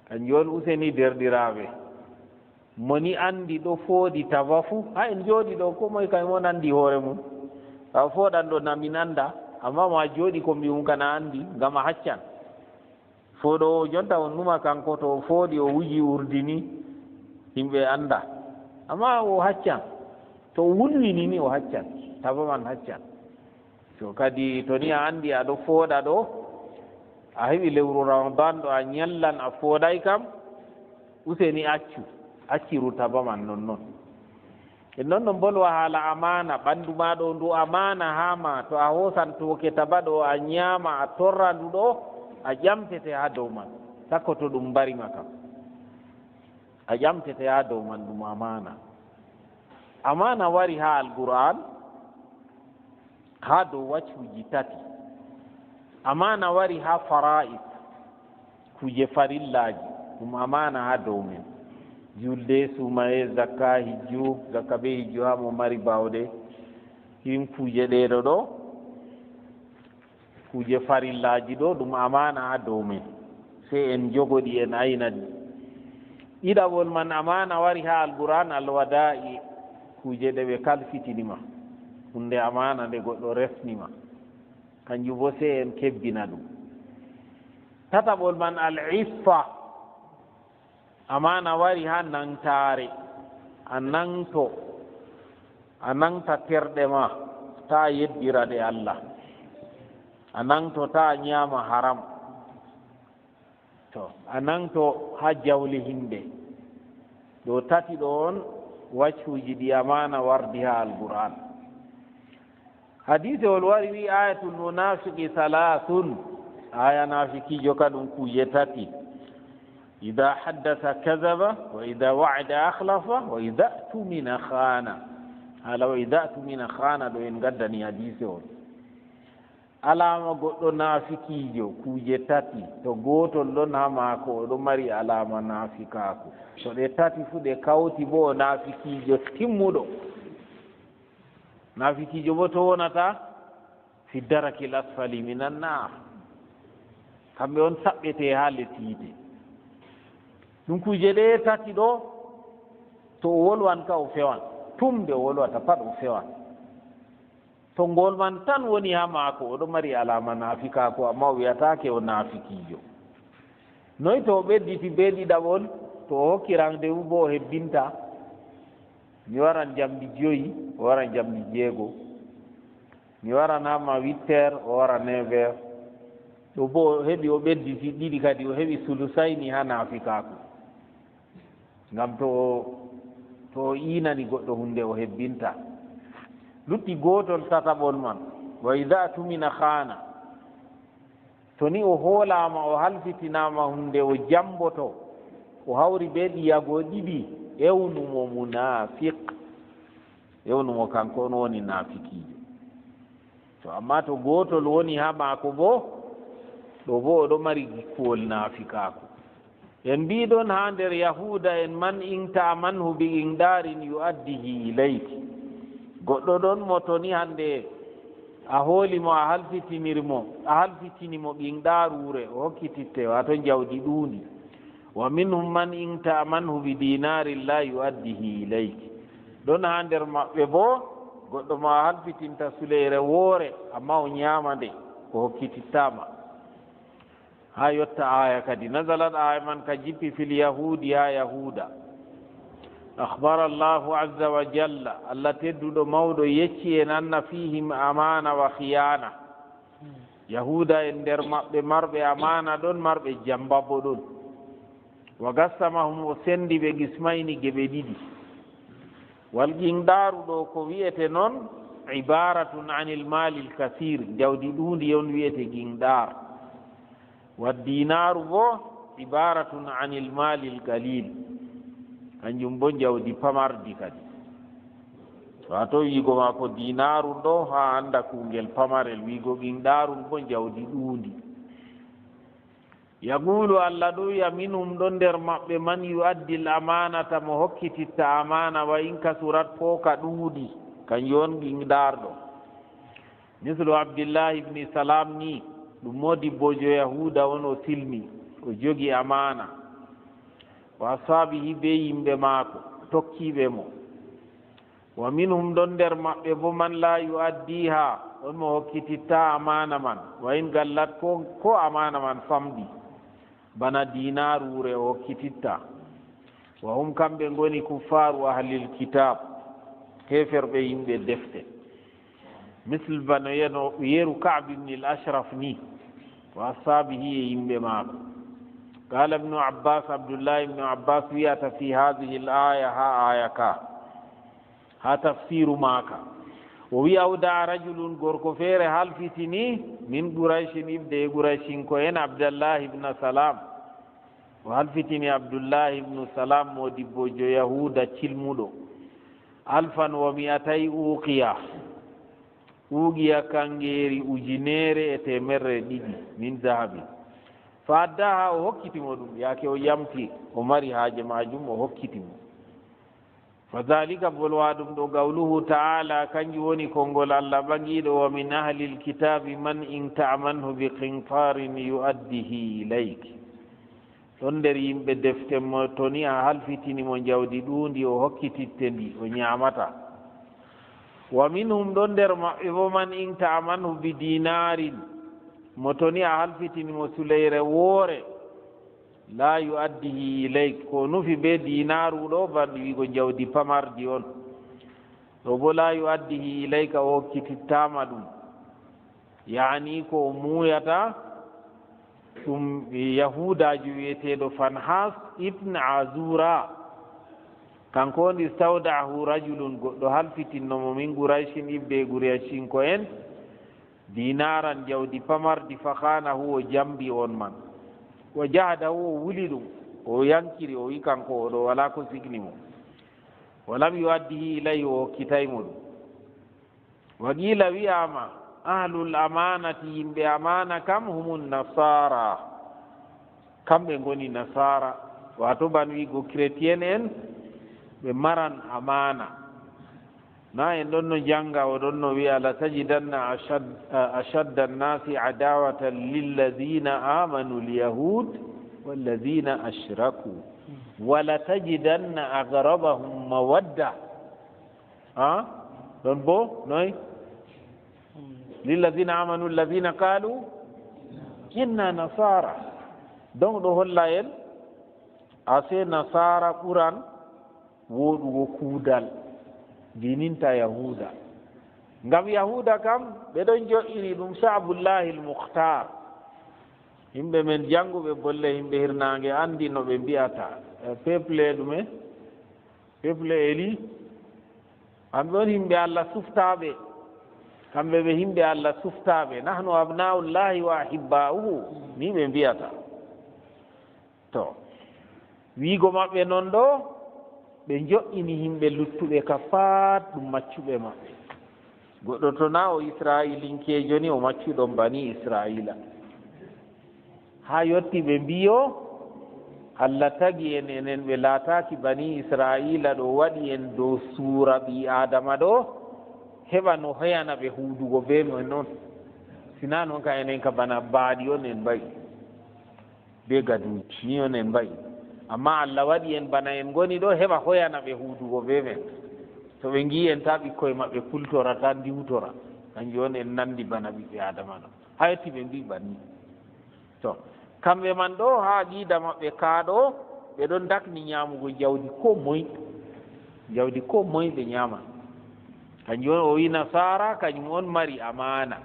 Kanjum on useni derɗiraaɓe. Mo ni anndi ɗo fooɗi taba fuu, haa en jooɗi ɗo, koo moy kay mon anndi hoore mum. A fooɗan ɗo na min annda, amma mo a jooɗi kombi mum kan a anndi, ngam a haccan. Fooɗoowo jonta on numa kanko to o fooɗi o wuji urdi ni, yimɓe annda. Amma o haccan. To o wulwini ni o haccan. Taba man haccan. To kadi to ni a anndi a ɗo fooɗa ɗo, a heɓi lewru Ramadan ɗo a nyallan a fooɗay kam, useni accu. Acciru taba man nonnon. E non no mbolwa haala amaana, ɓandu ma ɗo ndu amaana haa ma, to a hoosan tooke taba ɗo a nyaama, a torra ndu ɗo, a ƴamtete haa dow man. Sakko to ɗum mbari ma kam. A ƴamtete haa dow man, ɗum amaana. Amaana wari haa Alqur'aan, haa dow wajhuuji tati. Amaana wari haa faraa'id, kuuje farillaaji, ɗum amaana haa dow men. Julde, suumaye, zakka, hijju, zakka bee hijju haa mo mari baawɗe. Irin kuuje ɗeeɗo ɗo, kuuje farillaaji ɗo, ɗum amaana haa dow men. Sey en jogo ɗi, en ayna ɗi. Ɗiɗaɓol man, amaana wari haa Alqur'aan, alwada'i, kuuje ɗe ɓe kalfitini ma, huunde amaana nde goɗɗo resni ma, kanjum boo sey en kebbina ɗum. Tataɓol man, al-iffa, amaana wari haa naŋgtaare, a naŋgto, a naŋgta terɗe ma, taa yeddira ɗe Allah, a naŋgto taa nyaama haram. To, a naŋgto haa jawle himɓe. Ɗo tati ɗo on wajhuuji ɗi amaana wardi haa Alqur'aan. Hadiisewol wari wi, ayatul munaafiqi salaasun. Aya naafikiijo ka ɗum kuuje tati. Idaa haddasa kazaba, wa idaa wa'ada akhlafa, wa idaa tumina khaana. Haala wa idaa tumina khaana ɗo en ngaddani hadiisewol. Alaama goɗɗo naafikiijo, kuuje tati, to gootol ɗon haa maako, o ɗon mari alaama naafikaaku. To ɗe tati fuu ɗe kawti boo, o naafikiijo timmuɗo. Naafikiijo boo to wonata? Fi darakil asfali minan naar. Kamɓe on saɓɓete haa les yiite. Ɗum kuuje ɗe tati ɗo, to o wolwan ka o fewan. Tum nde o wolwata pat o fewan. To ngol man tan woni haa maako, o ɗo mari alaama naafikaaku, ammaa o wi'ataake o naafikiijo. Noy to o ɓedditi bee ɗiɗaɓol, to o hokki rendez-vous boo o hebbinta? Mi waran jamdi joyi, o wara jamdi jeego. Mi waran haa ma huit heures, o wara neuf heures. Ɗo boo o heɓi, o ɓedditi ɗiɗi kadi, o heɓi sulusayni haa naafikaaku. Ngam to o, to o iinani goɗɗo huunde, o hebbinta. Lutti gootol tataɓol man, wa idaa tumina khaana. To ni o hoolaama, o halfitinaama huunde, o jamboto, o hawri bee ɗiyago ɗiɗi, ewnu mo munaafiq. Ewnu mo, kanko on woni naafikiijo. To ammaa to gootol woni haa maako boo, ɗo boo o ɗo mari gikkuwol naafikaaku. En mbi'ɗon haa nder Yahuuda en, man in ta'manhu bi qindarin yu'addihi ilayk. Goɗɗo ɗon mo to ni hannde a hooli mo, a halfitiniri mo, a halfitini mo qindaaruure, o hokkititte, waato njawdi ɗuundi. Wa minhum man in ta'manhu bi dinarin la yu'addihi ilayk. Ɗon haa nder maɓɓe boo goɗɗo mo a halfitinta suleyre woore, ammaa o nyaama nde, o hokkitittaa ma. Haa yotta aaya kadi. Nazalat, aaya man ka jippi, fil yahuudi, haa Yahuuda. Akhbara Allahu azza wa jalla, Allah tedduɗo mawɗo yecci en, anna fihim amaana wa khiyaana. Yahuuda en nder maɓɓe marɓe amaana ɗon, marɓe jamba boo ɗon. Wa gassamahum, o sendi ɓe, gismayni, geɓe ɗiɗi. Wal qindaaru ɗo ko wi'ete non, ibaratun anil maalil kasiir, jawdi ɗuundi on wi'ete qindaar. Wa dinaaru boo ibaratun anil maalil qaliil, kanjum boo jawdi pamardi kadi. Waato wi'igo ma ko dinaaru ɗo, haa annda kuungel pamarel, wi'igo qindaarun boo jawdi ɗuundi. Yaqulu, Allah ɗo wi'a, minhum, ɗon nder maɓɓe, man yu'addi al-amaanata, mo hokkititta amaana, wa in kasurat, koo ka ɗuuɗi, kanjum on qindaarɗo. Mislu Abdillahi ibni Salam ni, ɗum moodibboojo Yahuuda on, o silmi, o jogi amaana. Wa ashaabihi, bee yimɓe maako, tokkiiɓe mo. Wa minhum, ɗon nder maɓɓe boo, man laa yu'addiihaa, on mo hokkitittaa amaana man, wa in qallat, koo, koo amaana man famɗi, bana diinaaruure o hokkitittaa. Wa hum, kamɓe ngoni kuffaaru ahlil kitaab, heeferɓe yimɓe defte. Misl bano yeno yeru Ka'b ibn al-Ashraf ni, wa ashaabihi, e yimɓe maako. Qaala ibnu Abbaas, Abdullahi ibnu Abbaas wi'ata, fi haadihil aaya, haa aaya ka. Haa tafsiiru maaka, o wi'i, awda'a rajulun, gorko feere halfitini, min Qurayshin, iwde e Qurayshinko'en, Abdallahi ibn Salam. O halfitini Abdullahi ibn Salam, moodibboojo Yahuuda cilmuɗo. Alfan wa mi'atay uuqiya. Uuqiya kangeeri ujineere e teemerre ɗiɗi min zahabin. Fa addaha, o hokkiti mo ɗum, yaake o yamti, o mari haaje maajum, o hokkiti mo. Fa daalika, bolwa ɗum ɗo, qawluhu ta'aala, kanjum woni konngol Allah ɓaŋiiɗo, wa min ahlil kitaabi man in ta'manhu bi qintaarin yu'addihi ilayk. Ɗon nder yimɓe defte mo to ni a halfitini mo njawdi ɗuundi, o hokkititte ndi, o nyaamata. Wa minhum, ɗon nder maɓɓe bo, man in ta'amanhu bi dinarin, mo to ni a halfitini mo suleyre woore, la yu'addihi ilayk, ko nufi be dinaaru ɗo, ban wi'go njawdi pamardi on. Ɗo bo, la yu'addihi ilayka, o hokkitittaama ɗum. Yaani ko o muuyata ɗum, Yahuudaajo wi'eteeɗo Fanhas ibn Azura. Kanko woni, istawda'ahu rajulun, goɗɗo halfitinno mo, min Qurayshin, iɓɓe Qurayshinko'en, dinaran, jawdi pamardi, fa khanahu, o jambi on man. Wa jahadahu, o wuli ɗum, o yankiri, o wi'i kanko o ɗo walaa ko sikni mo. Wa lam yu'addihi ilayhi, o hokkitay mo ɗum. Wa qiila, wi'aama, ahlul amaanati, yimɓe amaana kam, humun nasaara, kamɓe ngoni nasaara, waato ban wi'go chrétien en, ɓe maran amaana. Na en ɗon no jannga, o ɗon no wi'a, la tajidanna ashad-, ashadda annaasi adawatan lilladina amanu lyahud walladina ashraku, wa la tajidanna aqrabahum mawadda. Ha? Ɗon bo noy? Lilladina amanu alladina qalu inna nasara. Donc ɗo holla en, ase nasara ɓuran woɗugo kuudal, dininta Yahuuda. Ngam Yahuuda kam, ɓe ɗon jo'ini ɗum Sha'bullahi al-Mukhtar. Yimɓe men jannguɓe bolle, yimɓe hirnaange, anndi no ɓe mbi'ata. Eh, peuple ɗume? Peuple élu. Kamɓe woni yimɓe Allah suftaaɓe. Kamɓe ɓe yimɓe Allah suftaaɓe. Nahnu abna'ullahi wa ahibba'uhu. Ni ɓe mbi'ata. To, wi'igo maɓɓe non ɗo, ɓe njo'ini yimɓe luttuɓe ka pat ɗum maccuɓe maɓɓe. Goɗɗo to na o Isra'iilinkeejo ni, o maccuɗo bani Isra'iila. Haa yotti ɓe mbi'o, Allah tagi en, enen ɓe laataaki bani Isra'iila, ɗo waɗi en dow suura ɓii Aadama ɗo, heɓa no hoyana ɓe huudugo bee men non. Si na non ka enen ka bana baaɗi on en mba'i. Bee gaduuji, ni on en mba'i. Amma Allah waɗi en bana en ngoni ɗo, heɓa hoyana ɓe huudugo bee men. To ɓe ngi'i en, taa ɓikkoy maɓɓe kultora, taa ndiwtora. Kanjum on en nandi bana ɓiɓɓe Aadama ɗo. Haa yotti ɓe mbi'i banni. To, kamɓe man ɗo, haa aqiida maɓɓe kaa ɗo, ɓe ɗon dakni nyaamugo jawdi koo moy. Jawdi koo moy ɓe nyaama. Kanjum on o wi'i Nasaara, kanjum on mari amaana.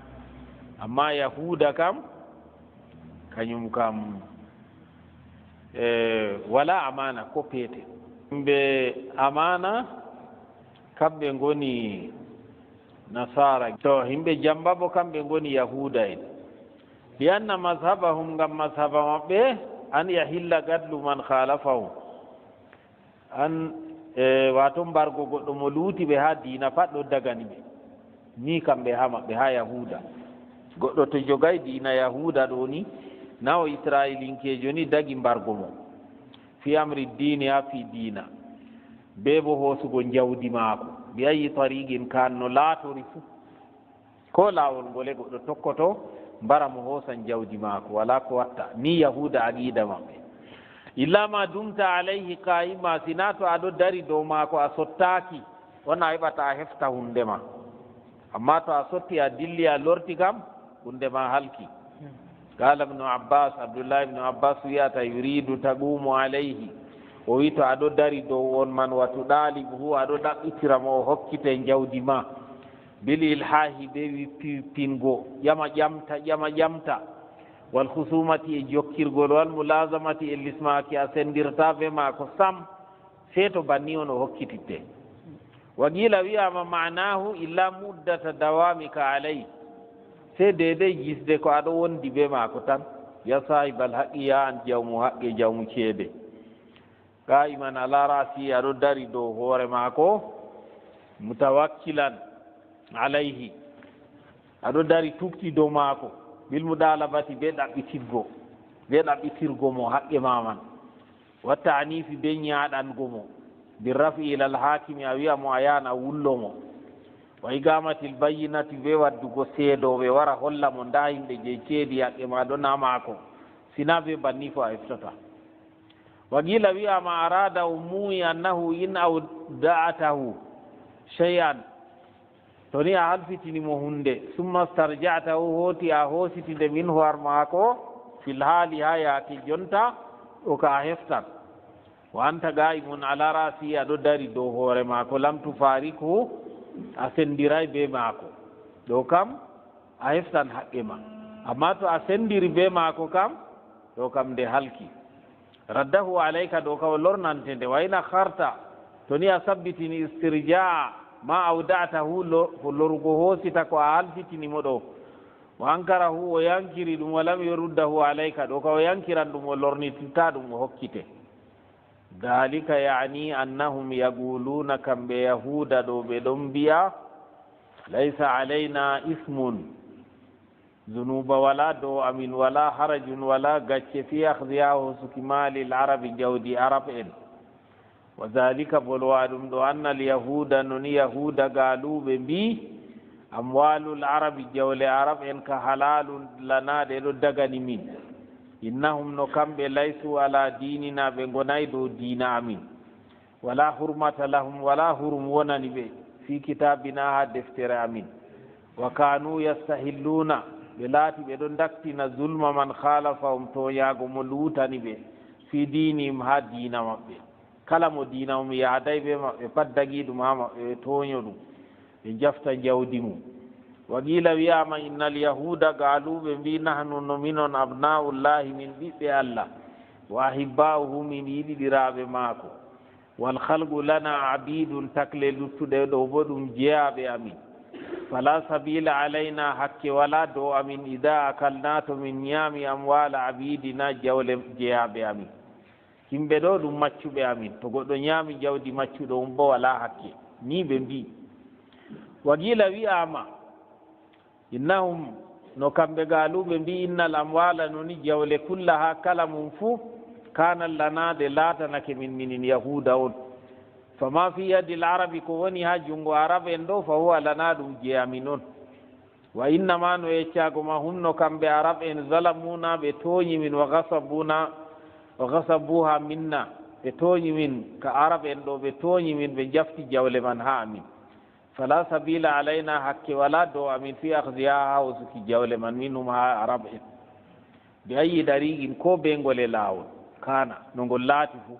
Amma Yahuuda kam, Kanyum kam, e, wala amaana ko peete. Himɓe amaana, kamɓe ngoni Nasaara. To, himɓe jamba bo, kamɓe ngoni Yahuuda en. Li anna mazhabahum, ngam mazhaba maɓɓe, an yahilla qatlu man khalafahum. An, e, waato mbargo goɗɗo mo luuti ɓe haa diina pat ɗo dagani ɓe. Ni kamɓe haa maɓɓe, haa Yahuuda. Goɗɗo to jogay diina Yahuuda ɗo ni, na o Isra'iilinkeejo ni, dagi mbargo mo. Fi amri diini, haa fii diina. Bee bo hoosugo njawdi maako. Bi ayyi tariqin kaan, no laatori fuu. Ko laawol ngole goɗɗo tokkoto, mbara mo hoosan jawdi maako, walaa ko watta. Ni Yahuuda aqiida maɓɓe. Illa ma dumta alayhi qaa'ima, sinaa to a ɗo dari dow maako a sottaaki, on a heɓata a hefta huunde ma. Amma to a sotti a dilli a lorti kam, huunde ma halki. Qaala Ibnu Abbaas, Abdullahi Ibnu Abbaas wi'ata, yuriidu taquumu alayhi. O wi'i to a ɗo dari dow on man, wa tuɗaalibuhu, a ɗo ɗaɓɓitira mo o hokkite jawdi ma. Bil ilhaahi, ɓe wippi wippingo, ƴama ƴamta, ƴama ƴamta. Wal khusumati, e jokkirgol, wal mulazamati, e lismaaki, a sendirta be maako sam, sey to banni on o hokkititte. Wa qiila, wi'aama, ma'naahu illa muddata dawaamika alay, sey deedey gisde ko a ɗo wondi be maako tan. Ya saahibal haqqi, ya an jawmu haqqe, jawmu ceede. Qaa'iman ala ra'si, a ɗo dari dow hoore maako, mutawakkilan alayhi, a ɗo dari tuukti dow maako, bil mudaalabati, be ɗaɓɓitirgo, be ɗaɓɓitirgo mo haqqe ma man, wa ta'niifi, be nyaaɗango mo, bi raf'i ilal haakimi, a wi'a mo a yahan a wullo mo, wa iqaamatil bayyinati, be waddugo seedooɓe wara holla mo ndaa himɓe jey ceedi haqqe ma ɗo na maako, sinaa be banni fuu a heftata. Wa qila wi'ama arada o muuyi annahu in awda'tahu shay'an, to ni a halfitini mo hunde, summa starja'tahu, hooti a hoositinde minhu har maako, fil haali, ha yaake jonta, ɗo ka a heftan. Wa anta qa'imun ala ra'si, aɗo dari dow hoore maako, lam tufarikhu, a sendiray be maako. Ɗo kam a heftan haqqe ma. Amma to a sendiri be maako kam, ɗo kam nde halki. Raddahu alayka, ɗo ka o lornante nde. Wa in akharta, to ni a sabbitini istirja'a ma awda'tahu, lo-, ko lorugo hoosita ko a halfitini mo ɗo. Wa ankarahu, o yankiri ɗum, wa lam yaruddahu alayka, ɗo ka o yankiran ɗum, o lornititta ɗum, o hokkite. Dhalika ya'ni annahum yaquluna, kamɓe Yahuuda ɗo ɓe ɗon mbi'a, laysa alayna ismun, zunuuba wala dow amin, wala harajun, wala gacce, fi akhdiha, hoosuki maalil arabi, jawdi Arab en. Wa dhalika, bolwa ɗum ɗo, annal Yahuuda, no ni Yahuuda gaaluuɓe mbi'i, amwaalul arabi, jawle Arab en, ka halaalun lana, ɗe ɗo dagani min. Innahum, no kamɓe, laysu ala diinina, ɓe ngonay dow diina amin. Wala hurmata lahum, wala hurum wonani ɓe, fi kitaabina, ha deftere amin. Wa kaanu yastahilluuna, ɓe laati ɓe ɗon daktina, zulma man khaalafahum, tooñaago mo luutani ɓe, fi diinihim, ha diina maɓɓe. Kala mo diina mum yahday be maɓɓe, pat dagiiɗum ha maɓɓe, ɓe tooño ɗum, ɓe njafta njawdi mum. Wa qiila, wi'aama, innal yahuuda, gaaluuɓe mbii, nahnu, no minon, abnaa'ullaahi, min ɓiɓɓe Allah, wa ahibbaa'uhu, min yiɗiɗiraaɓe maako. Wal khalqu lana abidun, takle luttuɗe ɗo bo ɗum jeyaaɓe amin. Fala sabila alayna, hakke walaa dow amin, idaa akalna, to min nyaami, amwaala abidina, jawle jeyaaɓe amin. Yimɓe ɗo ɗum maccuɓe amin, to goɗɗo nyaami jawdi maccuɗo, um bo walaa hakke. Nii ɓe mbii. Wa qiila, wi'aama, innahum, no kamɓe gaaluuɓe mbii, innal amwaala, no ni jawle, kullaha, kala mum fuu, kaanat lana, ɗe laatanake min, minin yahuuda on. Fama fi yadil arabi, ko woni haa junngo arab en ɗo, fa huwa lana, ɗum jey amin on. Wa innama, no yeccaago ma, hum, no kamɓe arab en, zalamuna, ɓe tooñi min, wa gasabuna, wa gasabuha minna, ɓe tooñi min, ka arab en ɗo, ɓe tooñi min, ɓe njafti jawle man haa amin. Fala sabila alayna, hakke walaa dow amin, fi akhdiha, haa hoosuki jawle man, minhum, haa arab en. Bi ayyi dariqin, ko be ngole laawol, kaana, no ngol laati fuu.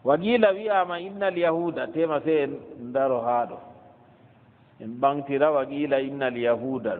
Wa qiila, wi'aama, innal yahuuda, teema sey en ndaro haa ɗo. En ɓaŋtira, wa qiila, innal yahuuda ɗo.